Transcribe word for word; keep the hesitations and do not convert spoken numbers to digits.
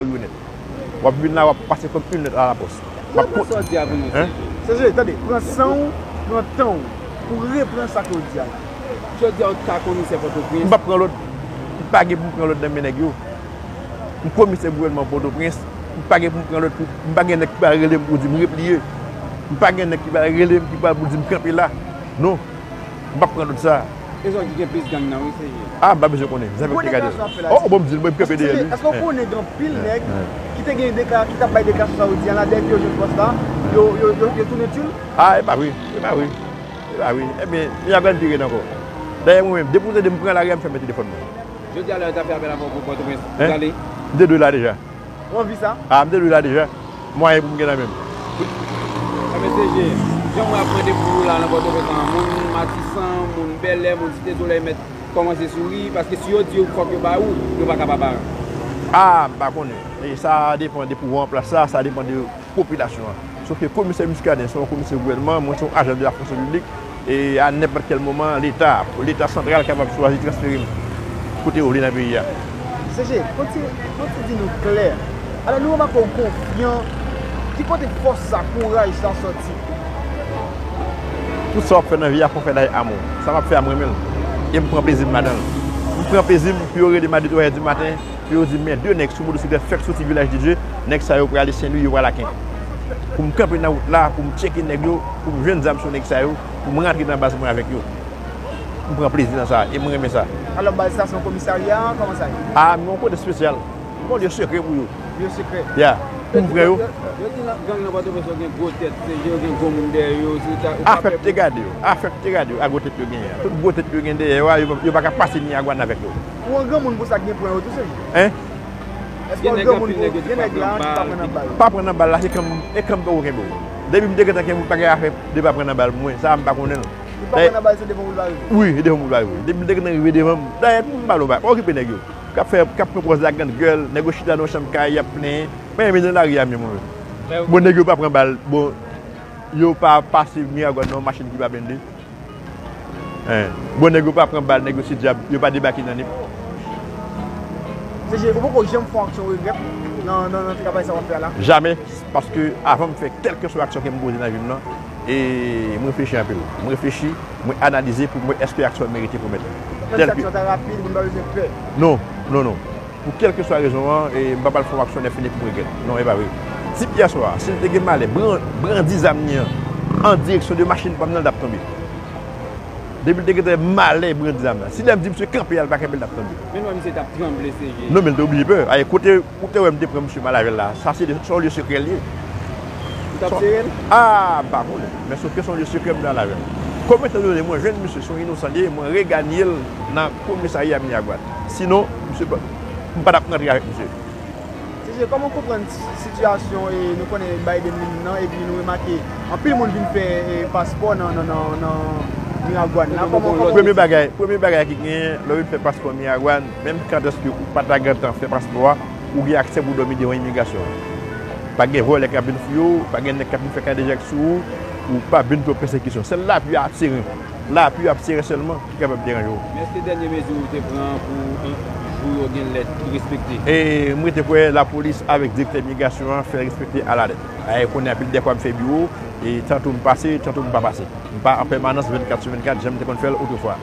Yon nèt. W ap vin la, w ap pase kòm yon nèt a la pòs. W ap... Reprann sa w di a pou nou, hein? Serge, tande, pran san w, pran tan w pou reprann sa ke w di a la. Jodi a, w ta komisè Pòtoprens. M p ap pran lòd. M pa gen pou m pran lòd nan men nèg yo. M komisè gouvènman Pòtoprens. M pa gen pou m pran lòd pou, m pa gen nèg ki pral rele m pou di m repliye. M pa gen nèg ki pral rele m, ki pral pou di m kanpe la. Non. M p ap pran lòd sa. E zòn ki gen plis gang nan, wi, Serge. Ah, m pa bezwen konnen. Zafè ki gade. Oh, bon, m di l, mwen, m kanpe dèyè li. Èske w konnen gen anpil nèg ki te gen dekla-, ki t ap bay deklarasyon sa yo di a la, dèyè ke yo jwenn pòs la, yo, yo, yo, yo tounen tchoul? Ah, e pa vre. E pa vre. E pa vre. Ebyen, Miagwàn pi rèd ankò. Dayè, mwen menm, depi w tande m pran lari a, m fèmen telefòn mwen. Jodi a, lè yo ta fè apèl avè w pou Pòtoprens, ou t ale? M te dwe la deja. Ou anvi sa? Ah, m te dwe la deja. Mwayen pou m gen nan men m. Ebyen, Serge, jan mwen ap mande pou ou la nan Pòtoprens lan, moun Matisan, moun Bèlè, moun Site Solèy mèt kòmanse souri, paske si yo di w fòk yo ba ou, yo pa ka pa ba ou. Ah, m pa konnen. E sa depann de pouvwa an plas la, sa depann de popilasyon an. Sof ke komisè Muscadin se yon komisè gouvènman, mwen se yon ajan de la fonksyon piblik, e a nenpòt kèl moman, Leta, Leta santral kapab chwazi transfere m kote yo vle nan peyi a. Serge, fò w ti, fò w ti di nou klè. Alò, nou remake w konfyan. Ki kote fòs sa, kouraj sa sòti? Tout sa w ap fè nan vi a, fò w fè l avèk amou. Sa m ap fè a, m renmen l. E m pran plezi m ladan l. M pran plezi m pou yo rele m a de twa è di maten, pou yo di m, men de nèg sou motosiklèt fèk soti Vilaj de Dye, nèg sa yo prale Sen Lwi, yo prale Aken. Pou m kanpe nan wout la, pou m tcheke nèg yo, pou m jwenn zam sou nèg sa yo, pou m rantre nan baz mwen avèk yo. M pran plezi nan sa, e m renmen sa. Alò, baz sa se yon komisarya, kòman sa ye? Ah, m yon kote espesyal. M yon lye sekrè pou yo. Lye sekrè. Ya. Pou m pran yo. Yo, yo, yo di nan gang nan Pòtoprens yo gen gwo tèt, se yo gen gwo moun dèyè yo, se ta, ou pa pè pou... Afèk te gade yo, afèk te gade yo, a gwo tèt yo genyen an. Tout gwo tèt yo gen dèyè yo a, yo, yo pa ka pase Miragwàn avèk yo. Ou an granmoun pou sa k gen pran yo tou, Serge? Hein? Èske w an granmoun pou gen nèg la ki pa pran nan bal? Pa pran nan bal la, se kanm, e kanm pou kenbe w. Depi m te gentan kenbe w, pa gen afè de pa pran nan bal, mwen, sa a m pa konnen l. Ou pa pran nan bal, se devan ou l va rive? Wi, e devan ou l va rive. Depi m te gentan rive devan m, dayè, tout moun pale w pa, pa okipe nèg yo. K ap fè, k ap pran pòz la grangèl, nèg yo chita nan yon chanm kay, y ap plenyen. Mwen, men nan lari a menm, mwen menm. Bon, nèg yo pa pran bal, bon, yo pa pase Miragwàn nan yon machin ki pa blende. Hein. Bon, nèg yo pa pran bal, nèg yo se dyab, yo pa debake nan Nip. Serge, ou poko janm fè yon aksyon regrèt nan, nan, nan travay sa w ap fè a la? Jamè, paske avan m fè kèlkeswa aksyon ke m poze nan vi m nan, e m reflechi anpil. M reflechi, mwen analize pou m wè èske aksyon an merite pou m mèt. Menm si aksyon an ta rapid, moun pa bezwen pè. Non, non, non. Pou kèlkeswa rezon an, e m pa pral fè yon aksyon lè fini pou m regrèt. Non, e pa vre. Ti Pyè Swa, si l te gen malè, bran-, brandi zam li an, an direksyon de machin pa m nan, l t ap tonbe. Depi l te gentan malè brandi zam la. Si lè m di misye kanpe a, l pa kanpe, l t ap tonbe. Men lè misye t ap tranble, Serge. Non, men l te oblije pè. Aye, kote ou te wè m te pran misye m al avè l la, sa se de, se yon lye sekrè l ye. Ou t ap sere l? Ah, m pa konnen. Men sof ke se yon lye sekrè m te al avè l. Kòm etandone mwen jwenn misye, se yon inosan li ye, mwen reganye l nan komisarya Miragwàn. Sinon, misye pa, m pa t ap rantre avèk misye. Serge, kòman w konprann si-, sitiyasyon, e nou konnen Biden vin nan, epi nou remake anpil moun vin fè, e, paspò nan, nan, nan, nan Miragwàn la. Kòman, kòman... Premye bagay, premye bagay ki genyen, lè w vin fè paspò Miragwàn, menm kantèske ou pa ta gentan fè paspò a, ou gen aksè pou w dòmi devan imigrasyon an. Pa gen vòlè k ap vin fouye w, pa gen nèg k ap vin fè kadejak sou ou, ou p ap vin pran pèsekisyon. Sèl lapli a ap sere. Lapli ap sere sèlman ki kapab deranje w. Men èske dènye mezi ou te pran pou, eh, jou yo gen lè respekte? E m rete kwè lapolis avèk direktè imigrasyon an fè l respekte alalèt. E kounye a, anpil dèfwa m fè biwo, e tanto m pase, tanto m pa pase. M pa an pèmanans vennkat sou vennkat, jan m te konn fè l otrefwa.